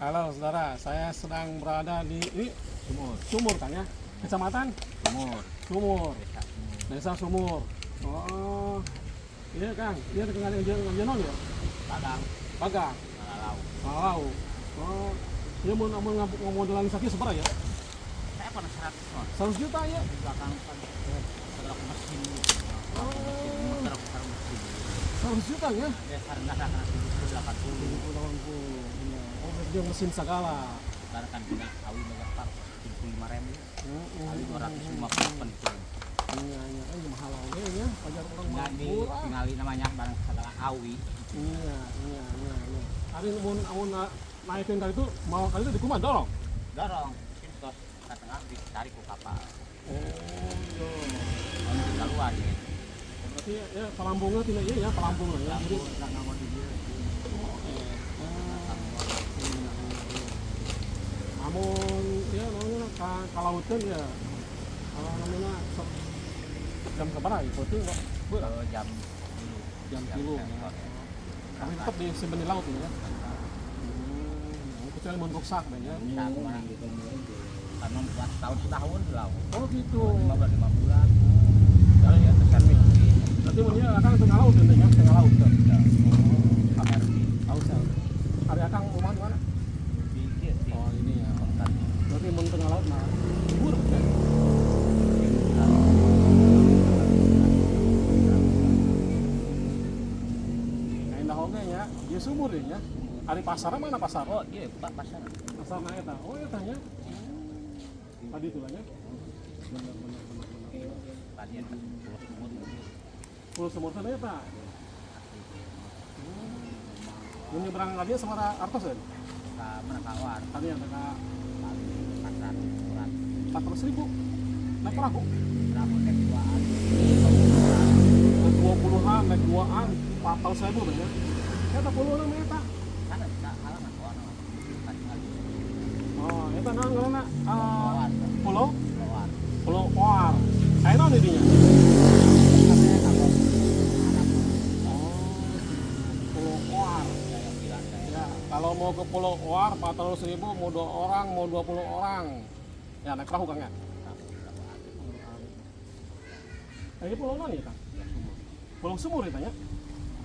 Halo saudara, saya sedang berada di ini. Sumur. Sumur kan ya? Kecamatan Sumur. Sumur, Desa Sumur. Desa Sumur. Oh, iya Kang, iya dengan yang ya? Bagang. Bagang, Malalau. Malau. Oh, iya mau mau mau modelan sakit seberapa ya? Saya pernah 100 ton. 100 juta ya? Di belakang kan segala mesin. Mesin muter putar mesin. 100 juta ya? Ya harga karena 70 80. 80. Iya. Oh, berarti yang mesin segala. Karena kan punya awi megaspar 75 ribu. Awi 250 penting. Iya, iya, kan mahal oge ya, pajar orang mah Nggak di murah. tinggali namanya barang segala awi. Iya. Ari mun mun naikin kali itu mau kali itu dikuman dorong. Dorong. Mesin terus ke tengah ditarik ke kapal. Oh, iya. Untuk keluar ya. Berarti ya pelambungnya tidak iya ya pelambung lah ya. Jadi Nggak nganggo di dia. oh, eh. Ah, iya. Namun ya namanya ka lautan ya. Kalau namanya jam seberapa ya? Berarti enggak Ke jam 3. Jam 3 ya. Tapi tetap disimpan di laut ya. Kecuali mun rusak ya. Karena buat tahun setahun di laut. Oh gitu. 5 bulan 5 bulan. Kalau ya terservis. Berarti mun akan tengah laut ya, ya, tengah laut. Kamar di Tahu saya. Hari akang rumah di mana? di dia sih. Oh ini ya. Kontak. Berarti mun tengah laut mah libur ya. Nah, indah oge nya, ieu sumur ya. Ari pasarnya mana pasar? Oh iya Pak pasar. Pasar na eta. Oh eta nya. Tadi itu lah ya. Bener bener bener bener. Tadi ada pulau sumur. Pulau sumur teh eta. Mun nyebrang ka dieu sabaraha artos ya? Ka mana kawar. Tadi yang ka Paling 400 kurang. 400 ribu. Naik perahu. Perahu naik duaan. Naik 20-an, naik 2-an, 400 ribu ya. Eta pulau nama eta. Sana bisa halaman kawan. Oh, eta naon ngaranna? Kawar. Pulau Kawar. Pulau Oar. Aya naon di dinya? Katanya kalau Arab. Oh, Pulau Oar. Saya bilang saya. Ya, kalau mau ke Pulau Oar 400 ribu, mau dua orang, mau 20 orang. Ya, naik perahu Kang ya. Nah, ini pulau mana ya, Kang? Pulau Sumur ya, tanya.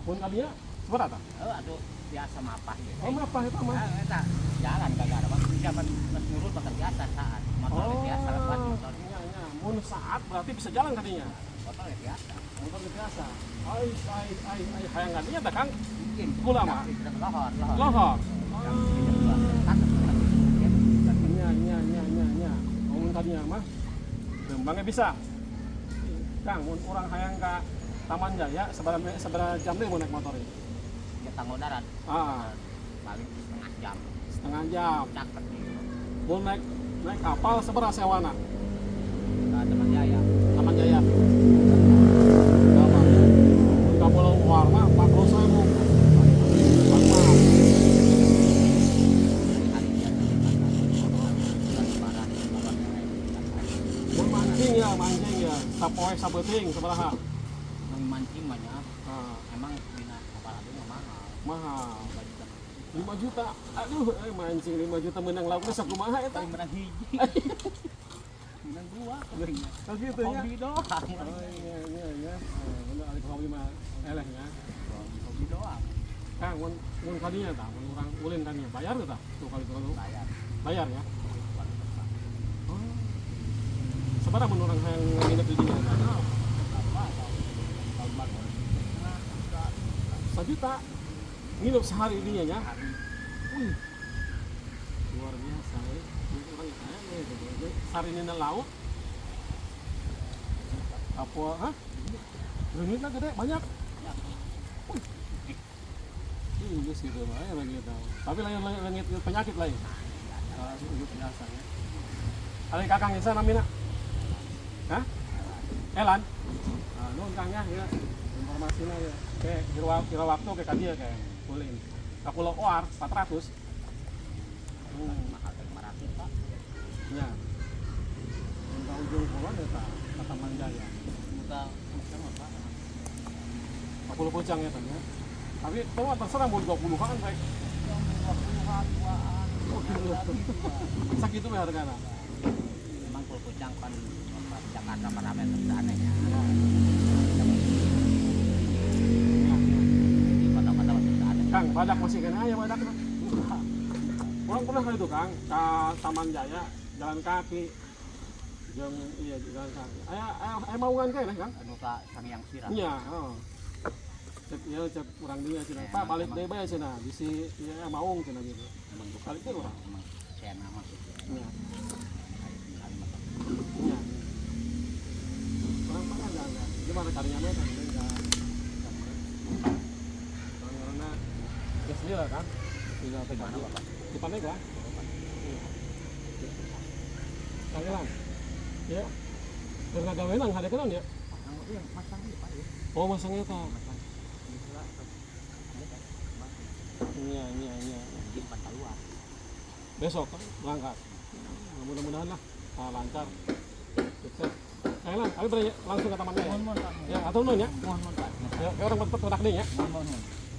Pun kadinya seberapa? Oh, aduh, biasa mapah ya. Oh, mapah itu mah. Ah, eta jalan kagak ada. Waktu zaman mas nurut bakal biasa saat. Motor Oh, biasa lepas motor. iya, iya. Mun saat berarti bisa jalan kadinya. Motor biasa. Motor biasa. Ai, ai, ai, ai, hayang kadinya tah, Kang? Mungkin. Kula mah. Lohor, lohor. Lohor. Jam 2. Iya, iya, iya, iya, iya. Mun kadinya mah Lembangnya bisa. Kang, mun urang hayang ka Taman Jaya sabaraha sabaraha jam deh mau naik motor ini? Ya tanggo darat. Ah, Paling setengah jam. setengah jam. Cakep nih. Mau naik naik kapal sabaraha sewana? Ke Taman Jaya. Taman Jaya. Berapa? Mun ka Pulau Oar mah 40.000. Mah. Hari biasa bulan lebaran, lebaran yang lain. Mun mancing ya, mancing ya. Sapoe sabeuting sabaraha? Mun mancing banyak. Ah, Emang bina kapal api mah mahal. mahal. 5 juta. 5 juta. Aduh, mancing 5 juta menang lauknya sakumaha eta? Paling menang hiji. Menang dua. Oh gitu ya. Hobi doang. Oh iya iya iya. Oh, bener ari hobi mah eleh ya. Hobi doang. Kang, mun mun kadinya tah, mun urang ulin kadinya bayar teh tah? Tuh kali tuh. Bayar. Bayar ya. Oh. Sabaraha mun urang hayang nginep di dinya tah? Apa? Tahun baru. 1 juta. Nginep sehari dinya ya. Hari. Wih. Luar biasa ya. Mun urang hayang we gitu. Sehari ini laut. Apa, hah? Leungitna gede banyak. Wih. Iya sih itu mah ya gitu. Tapi lain lain leungit penyakit lain. Ah, itu biasa ya. Ari kakang isa namina? Hah? Elan? Ah, nuhun Kang ya, ya. Informasinya ya. Oke, kira, kira waktu ke kadieu kayak ulin. Ka Pulau Oar 400. Mahal 500 Pak. Ya. Untuk ujung kulon ya ta, ka Taman Jaya. Muka sama Pak. 40 pojang ya tanya. Tapi tuh terserah mau 20-an baik. 20-an, 2-an. Sakitu we hargana. Memang kalau kujang kan pas Jakarta parameter aneh ya. Di kota-kota masih aneh. Kang, badak masih kena aya badakna. Urang pernah kali itu, Kang, ke Taman Jaya jalan kaki. Jam iya jalan kaki. Aya aya aya maungan kayaknya, Kang. Anu ka Sangyang Sirah. Iya, oh. Cek iya cek urang dia cenah. Pak balik deui bae cenah. Bisi ieu maung cenah gitu. Emang bukan Balik deui urang. Emang saya nama gitu. Iya. Iya. Urang pernah enggak. Gimana caranya mah kan enggak. Karena ya sendiri lah kan. Tinggal Di mana Bapak? Di Pandeglang. Iya. Pandeglang. Ya. Karena gawenan hade kenaon ya? Iya, masang di Pak ya. Oh, masang eta. Masang. Di sebelah. Iya. Di tempat keluar. Besok kan berangkat. Nah, mudah-mudahan lah lancar. Sukses. Ayo lah, abi berani langsung ke tamannya ya. Mohon mohon Pak. Ya, atau nuhun ya. Mohon mohon Pak. Ya, kayak orang cepet kotak deh ya. Mohon mohon.